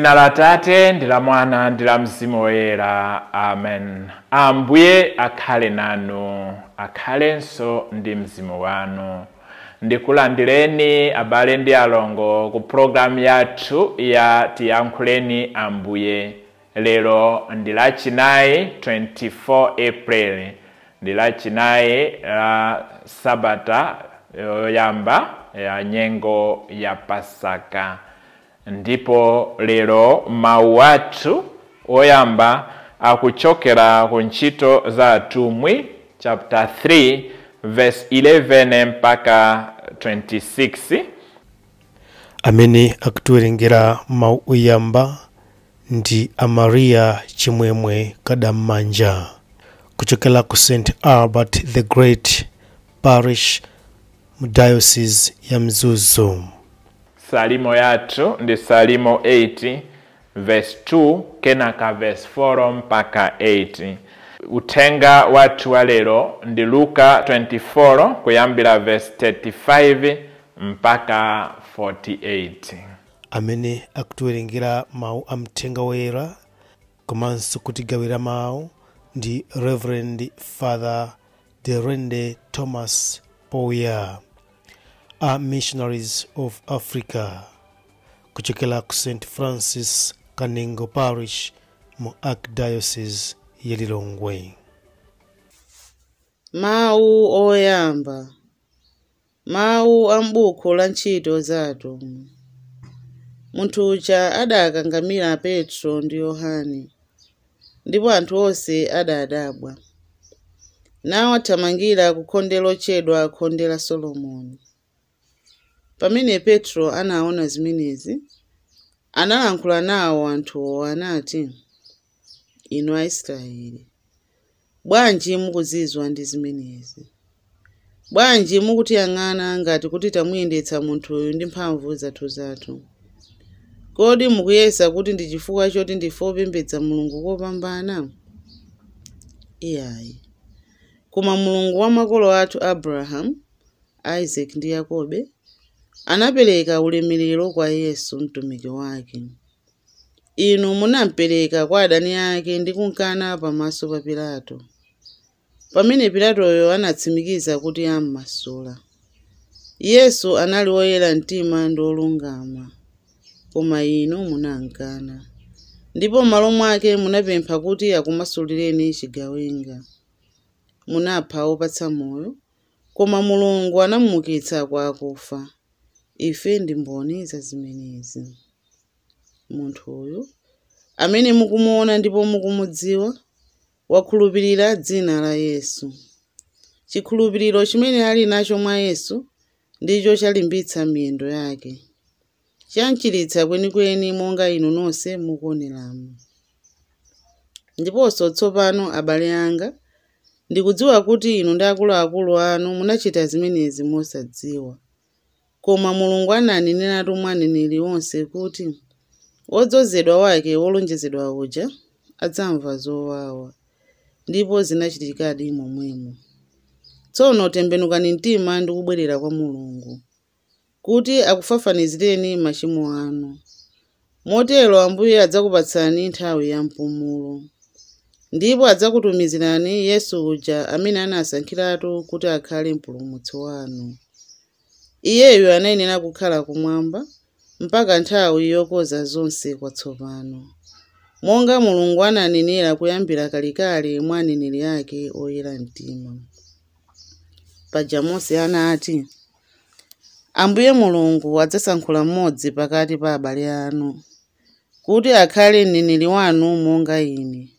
Mdzina la Tate ndi la Mwana ndi la Mzimu Woyera. Amen. Ambuye akhale nanu, akhalenso ndi mzimu wanu. Ndikulandireni abale ndi alongo ku programu yathu ya Tiyankhuleni Ambuye. Lero ndi lachinayi 24 April, ndi lachinayi la sabata yoyamba ya nyengo ya Pasaka. Ndipo lero mawu athu oyamba akuchokera ku Ntchito za Atumwi chapter 3 verse 11 mpaka 26. Amene akutiwerengera mawu oyamba ndi Amaria Chimwemwe Kadamanja kuchokera ku St Albert the Great Parish mu Diocese ya Mzuzu. Salimo yathu ndi Salimo 8 verse 2 kenaka verse 4 mpaka 8. Uthenga wathu wa lero ndi Luka 24 kuyambira verse 35 mpaka 48. Amene akutiwerengera mawu a Mthenga Woyera komanso kutigawira mawu ndi Reverend Father Derende Thomas Poya a Missionaries of Africa kuchokera ku St Francis Kanengo Parish mu Archdiocese ya Lilongwe. Mawu oyamba. Mawu a m'buku la Ntchito za Atumwi. Munthu uja adakangamira Petro ndi Yohane, ndipo anthu onse adadabwa. Nawathamangira ku khonde lotchedwa Khonde la Solomoni. Pamene Petro anaona zimenezi, analankhula nawo anthuwo anati, "Inu Aisraeli, bwanji mukuzizwa ndi zimenezi? Bwanji mukutiyang'ana ngati kuti tamuyendetsa munthuyu ndi mphamvu zathuzathu? Kodi mukuyesa kuti ndi chifukwa choti ndife opembedza Mulungu kopambana? Iyayi. Koma Mulungu wa makolo athu Abrahamu, Isake ndi Yakobe anapereka ulemerero kwa Yesu mtumiki wake. Inu munampereka kwa adani ake ndi kumkana pamaso pa Pilato, pamene Pilatoyo anatsimikiza kuti ammasula. Yesu anali woyera mtima ndi wolungama, koma inu munamkana, ndipo m'malo mwake munapempha kuti akumasulireni chigawenga. Munapha wopatsa moyo, koma Mulungu anamuukitsa kwa akufa. Ife ndi mboni za zimenezi. Munthu uyu amene mukumuona ndipo mukumudziwa wakhulupirira dzina la Yesu. Chikhulupiriro chimene ali nacho mwa Yesu ndicho chalimbitsa miyendo yake, chamchiritsa kwenikweni monga inu nonse mukuoneramo. Ndiponso tsopano, abale anga, ndikudziwa kuti inu ndi akuluakulu anu munachita zimenezi mosadziwa. Koma Mulungu ananeneratu mwa aneneri onse kuti wodzozedwa wake wolonjezedwa uja adzamva zowawa, ndipo zinachitikadi momwemo. Tsono tembenukani mtima ndi kubwerera kwa Mulungu, kuti akufafanizireni machimo anu. Motero Ambuye adzakupatsani nthawi ya mpumulo, ndipo adzakutumizirani Yesu uja amene anasankhiratu kuti akhale mpulumutsi wanu. Iyeyo anayenera kukhala kumwamba mpaka nthawi yokonza zonse kwatsopano, monga Mulungu ananenera kuyambira kalekale mwa aneneri ake oyera mtima. Paja Mose anati, Ambuye Mulungu adzasankhula mmodzi pakati pa abale anu, kuti akhale mneneri wanu monga ine.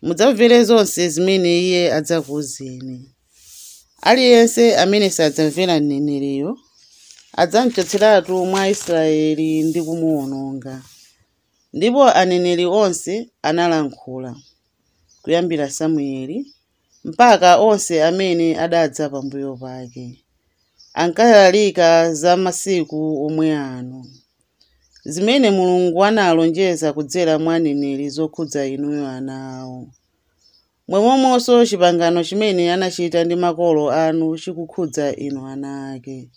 Mudzamvere zonse zimene iye adzakuwuzeni. Aliyense amene sadzamvera mneneriyo adzamchotseratu mwa Israeli ndi kumuwononga. Ndipo aneneri onse analankhula, kuyambira Samueli mpaka onse amene adadza pambuyo pake, ankalalika za masiku omwe ano, zimene Mulungu analonjeza kudzera mwa aneneri zokhudza inuyo ana awo. Momwemonso chipangano chimene anachita ndi makolo anu chikukhudza inu ana ake.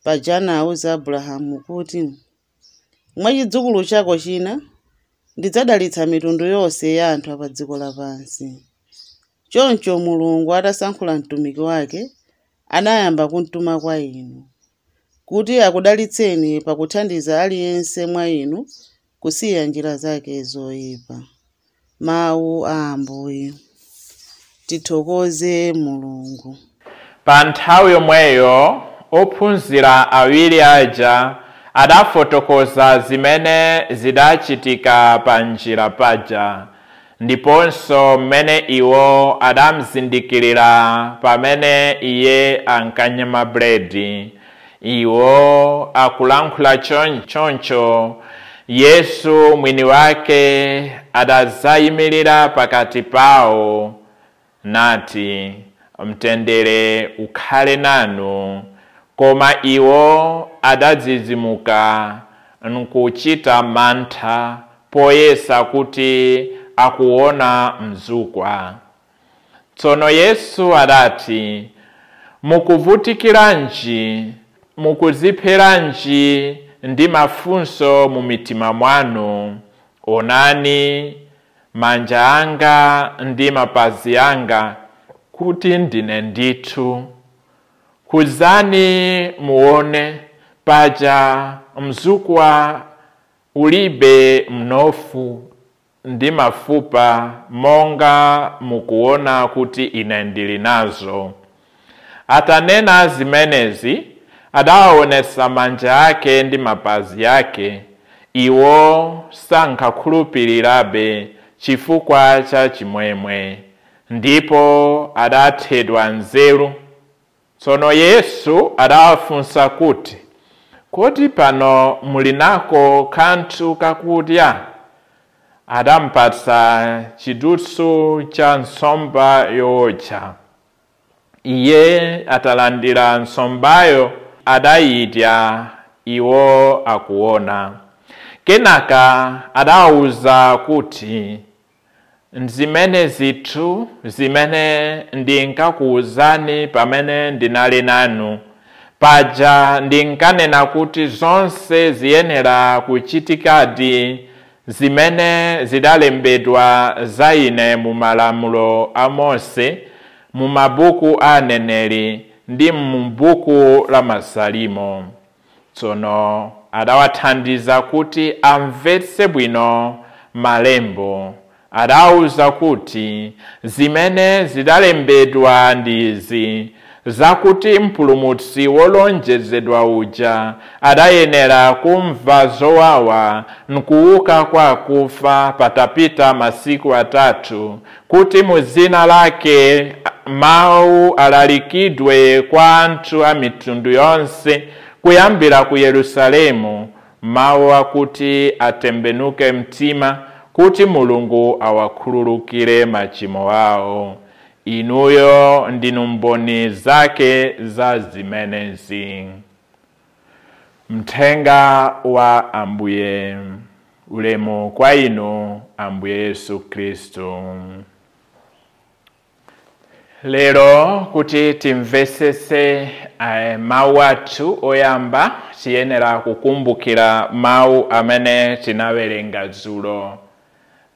Paja anawuza Abrahamu kuti, Mwa chidzukulu chako china ndidzadalitsa mitundu yonse ya anthu apa dziko lapansi. Choncho Mulungu atasankhula mtumiki wake, anayamba kumtuma kwa inu, kuti akudalitseni pakuthandiza aliyense mwa inu kusiya njira zake zoyipa. Mawu a Ambuye. Tithokoze Mulungu. Pa nthawi yomweyo ophunzira awiri aja adafotokoza zimene zidachitika pa njira paja, ndiponso mmene iwo adamzindikirira pamene iye ankanyema buledi. Iwo akulankhula choncho, Yesu mwini wake adadzayimirira pakati pawo nati, mtendere ukhale nanu. Koma iwo adadzidzimuka nkuchita mantha poyesa kuti akuona mzukwa. Tsono Yesu adati, mukuvutikiranji, mukuzipheranji ndi mafunso mu mitima mwanu? Onani manja anga ndi mapazi anga, kuti ndine ndithu. Kuzani muone, paja mzukwa ulibe mnofu ndi mafupa monga mukuona kuti ine ndili nazo. Atanena zimenezi, adawaonetsa manja ake ndi mapazi ake. Iwo sankakhulupirirabe chifukwa cha chimwemwe, ndipo adathedwa nzeru. Tsono Yesu adawafunsa kuti, kodi pano muli nako kanthu kakudya? Adampatsa chidutsu cha nsomba yowotcha. Iye atalandira nsombayo adayidya iwo akuona. Kenaka adawawuza kuti, nzimene zithu zimene ndinkakuwuzani pamene ndinali nanu. Paja ndinkanena kuti zonse ziyenera kuchitikadi zimene zidalembedwa za ine mu malamulo a Mose, mu mabuku a aneneri ndi mu buku la Masalimo. Tsono adawathandiza kuti amvetse bwino malembo. Adawuza kuti zimene zidalembedwa ndi izi, zakuti mpulumutsi wolonjezedwa uja adayenera kumva zowawa nkuuka kwa akufa patapita masiku atatu, kuti mu dzina lake mawu alalikidwe kwa anthu a mitundu yonse kuyambira ku Yerusalemu, mawu akuti atembenuke mtima, kuti Mulungu awakhululukire machimo awo. Inuyo ndinu mboni zake za zimenezi. Mthenga wa Ambuye. Ulemu kwa inu, Ambuye Yesu Khristu. Lero kuti timvesese mawu athu oyamba, tiyenera kukumbukira mawu amene tinawerenga dzulo.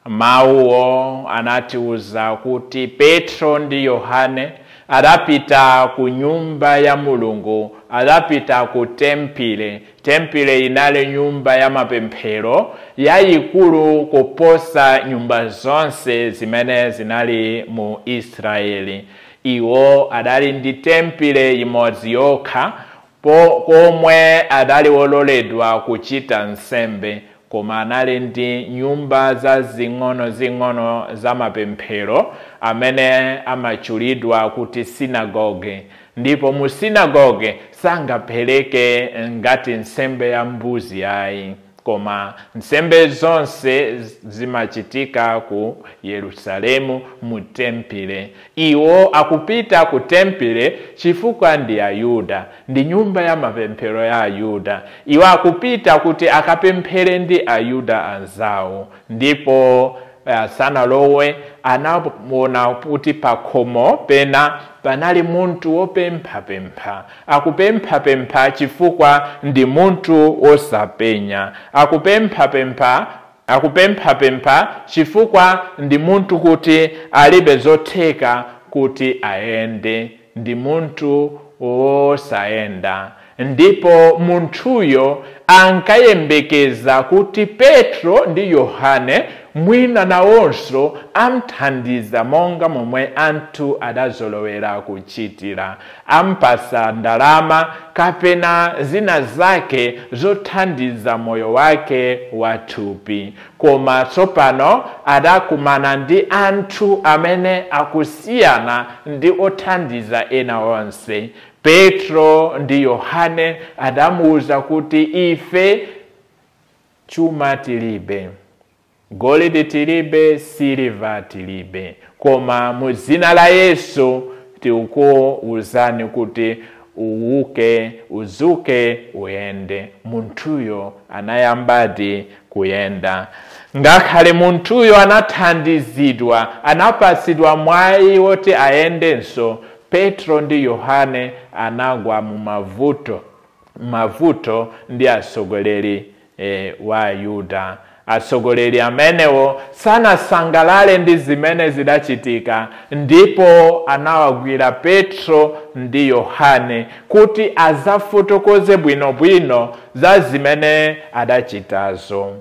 Mawuwo anatiuza kuti Petro ndi Yohane adapita ku nyumba ya Mulungu, adapita ku tempile. Tempile inali nyumba ya mapemphero yayikulu kuposa nyumba zonse zimene zinali mu Israeli. Iwo adali ndi tempile imodzi yokha komwe adali wololedwa kuchita nsembe, koma anali ndi nyumba za zing'ono-zing'ono za mapemphero amene amachulidwa kuti sinagoge. Ndipo mu sinagoge sangapereke ngati nsembe ya mbuzi ayi, koma nsembe zonse zimachitika ku Yerusalemu mu tempile. Iwo akupita ku tempile chifukwa ndi Ayuda, ndi nyumba ya mapemphero ya Ayuda. Iwo akupita kuti akapemphere ndi Ayuda anzawo. Ndipo sanalowe, anaona kuti pakhomo pena panali munthu wopemphapempha. Akupemphapempha chifukwa ndi munthu wosapenya. Akupemphapempha chifukwa ndi munthu kuti alibe zotheka kuti ayende, ndi munthu wosayenda. Ndipo munthuyo ankayembekeza kuti Petro ndi Yohane mwina nawonso amthandiza monga momwe anthu adazolowera kuchitira, ampasa ndalama kapena zina zake zothandiza moyo wake wathupi. Koma tsopano adakumana ndi anthu amene akusiyana ndi othandiza ena onse. Petro ndi Yohane adamuwuza kuti ife chuma tilibe, golide tilibe, siliva tilibe, koma mu dzina la Yesu tikukuwuzani kuti uwuke, uzuke, uyende. Munthuyo anayambadi kuyenda. Ngakhale munthuyo anathandizidwa, anapasidwa mwayi woti ayendenso, Petro ndi Yohane anagwa mu mavuto ndi atsogoleri wa Yuda. Atsogoleri amenewo sanasangalale ndi zimene zidachitika, ndipo anawagwira Petro ndi Yohane kuti azafotokoze bwinobwino za zimene adachitazo.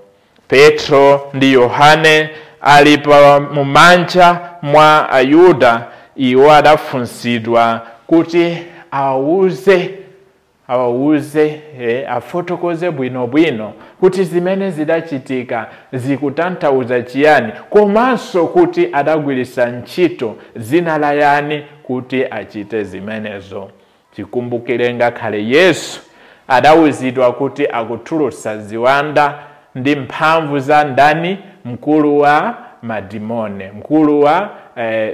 Petro ndi Yohane ali mumanja mwa Ayuda. Iwo adafunsidwa kuti awauze afotokoze bwinobwino kuti zimene zidachitika zikutanthauza chiyani, komanso kuti adagwiritsa ntchito dzina la yani kuti achite zimenezo. Tikumbukire ngakhale Yesu adawuzidwa kuti akutulutsa ziwanda ndi mphamvu za ndani? Mkulu wa madimone, mkulu wa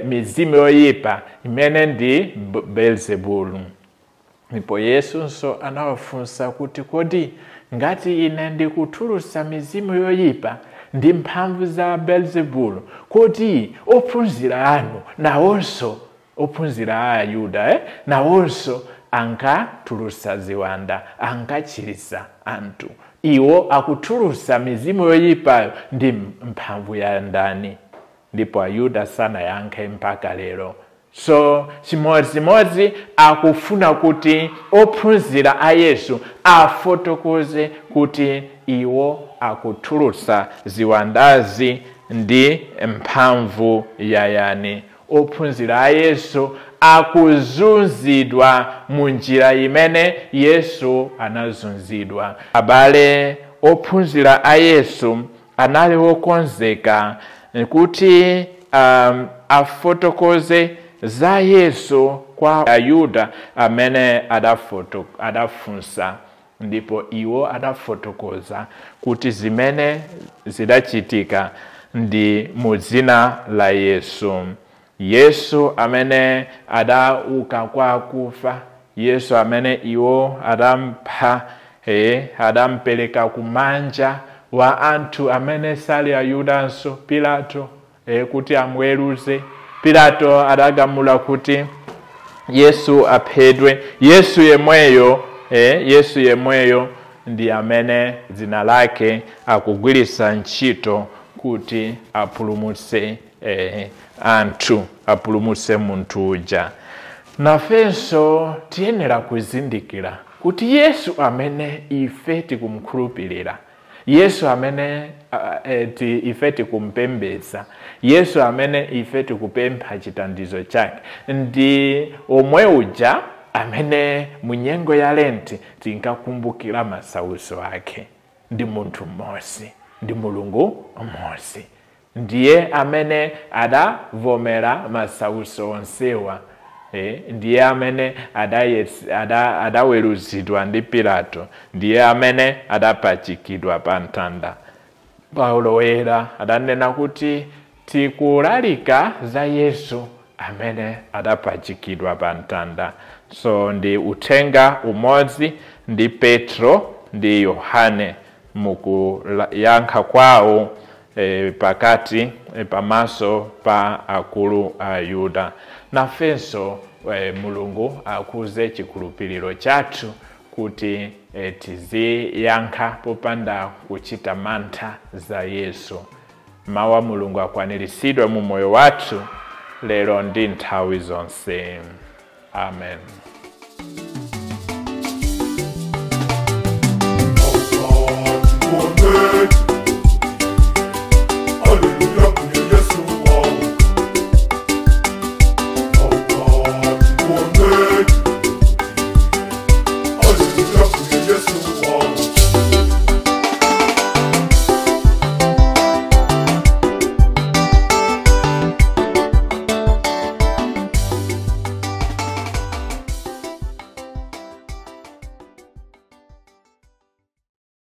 mizimu yoyipa imene ndi Beelzebulu. Ndipo Yesunso anawafunsa kuti kodi ngati ine ndikutulutsa mizimu yoyipa ndi mphamvu za Beelzebulu, kodi ophunzira anu nawonso, ophunzira a Ayuda nawonso ankatulutsa ziwanda, ankachiritsa anthu, iwo akutulutsa mizimu yoyipayo ndi mphamvu ya ndani? Ndipo Ayuda sanayankhe mpaka lero. So chimodzimodzi akufuna kuti ophunzira a Yesu afotokoze kuti iwo akutulutsa ziwandazi ndi mphamvu ya yani. Ophunzira a Yesu akuzunzidwa mu njira imene Yesu anazunzidwa. Abale, ophunzira a Yesu anali wokonzeka kuti afotokoze za Yesu kwa Ayuda amene adafunsa, ndipo iwo adafotokoza kuti zimene zidachitika ndi mu dzina la Yesu. Yesu amene adauka kwa akufa, Yesu amene iwo adampha, adampereka kumanja wa anthu amene sali Ayudanso, Pilato, kuti amweruze. Pilato adagamula kuti Yesu aphedwe. Yesu yemweyo ndi amene dzina lake akugwiritsa ntchito kuti apulumutse anthu, apulumutse munthu uja. Nafenso tiyenera kuzindikira kuti Yesu amene ife tikumkhulupirira, Yesu amene ife tikumpembedza, Yesu amene ife tikupempha chithandizo chake, ndi omwe uja amene munyengo ya Lenti tinkakumbukira masautso ake. Ndi munthu mmodzi, ndi Mulungu mmodzi, ndiye amene adavomera masautso onsewa. Ndiye amene adaweruzidwa ndi Pilato, ndiye amene adapachikidwa pa mtanda. Paulo woyera adanena kuti tikulalika za Yesu amene adapachikidwa pa mtanda. So ndi uthenga umodzi ndi Petro ndi Yohane mukuyankha kwawo pakati pamaso pa akulu a Yuda. Nafenso Mulungu akuze chikhulupiriro chathu kuti tiziyankha popanda kuchita mantha za Yesu. Mawu a Mulungu akwaniritsidwe mu moyo wathu lero ndi nthawi zonse. Amen. Hallelujah.